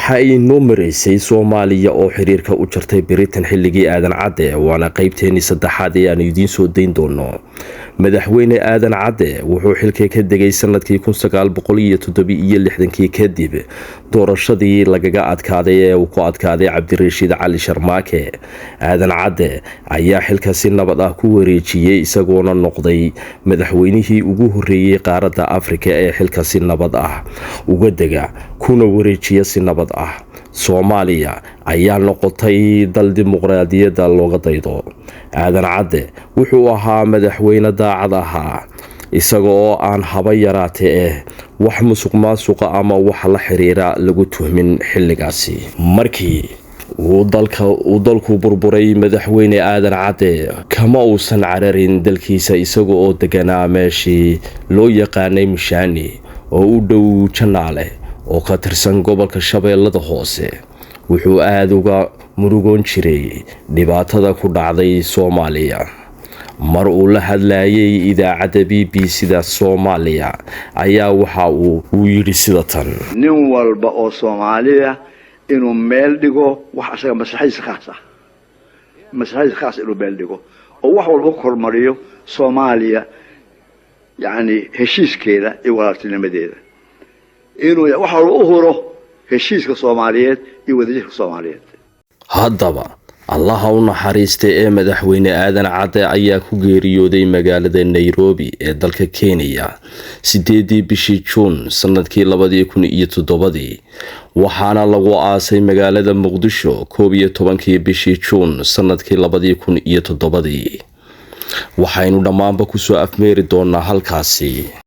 Waxa ay inoo maraysay Soomaaliya oo xiriirka u jartay Britain xilligii Aadan Cadde, waana qeybteenii saddexaad ee aanu idiin soo dayn doono. Madaxweyne Aadan Cadde wuxuu xilka ka degay sanadkii 1967-kii kadib doorashadii lagaga adkaaday ee uu ku adkaaday Cabdirashiid Cali Sharmaake. Aadan Cadde ayaa xilka si nabad ah ku wareejiyey, isagoona noqday madaxweynihii ugu horeeyey qaaradda Afrika ee xilka si nabad ah uga dega kuna wareejiya si nabad ah. Soomaaliya ayaa noqotay dal dimuqraadiyadda looga daydo. Aadan Cadde wuxuu ahaa madaxweyne daacad ahaa, isaga oo aan haba yaraate wax musuq maasuqa ama wax la xiriira lagu tuhmin xilligaasi. Markii uu dalku burburay, madaxweyne Aadan Cadde kama uusan cararin dalkiisa, isaga oo deganaa meeshii loo yaqaanay Mushaani oo u dhow Janaale oo ka tirsan gobolka Shabeellada Hoose. Wuxuu aada uga murugoon jiray dhibaatada ku dhacday Soomaaliya. Mar uu la hadlayay idaacadda BBC da Soomaaliya ayaa waxa uu yidhi sida tan: Nin walba oo Soomaalida inuu meel dhigo wax asaga maslaxadiisa khaas ah, maslaxadiisa khaas inuu meel dhigo oo wax walba ku hormariyo Soomaaliya, yacni heshiiskeeda iyo walaaltinimadeeda, inuu wax walba u huro heshiiska Soomaaliyeed iyo wadajirka Soomaaliyeed. Haddaba, Allaha u naxariistay ee madaxweyne Aadan Cadde ayaa ku geeriyooday magaalada Nairobi ee dalka Kenya 8-dii bishii Juun sanadkii 2007-dii, waxaana lagu aasay magaalada Muqdisho 11-kii bishii Juun sanadkii 2007-dii. Waxaynu dhammaanba kusoo afmeeri doonaa halkaasi.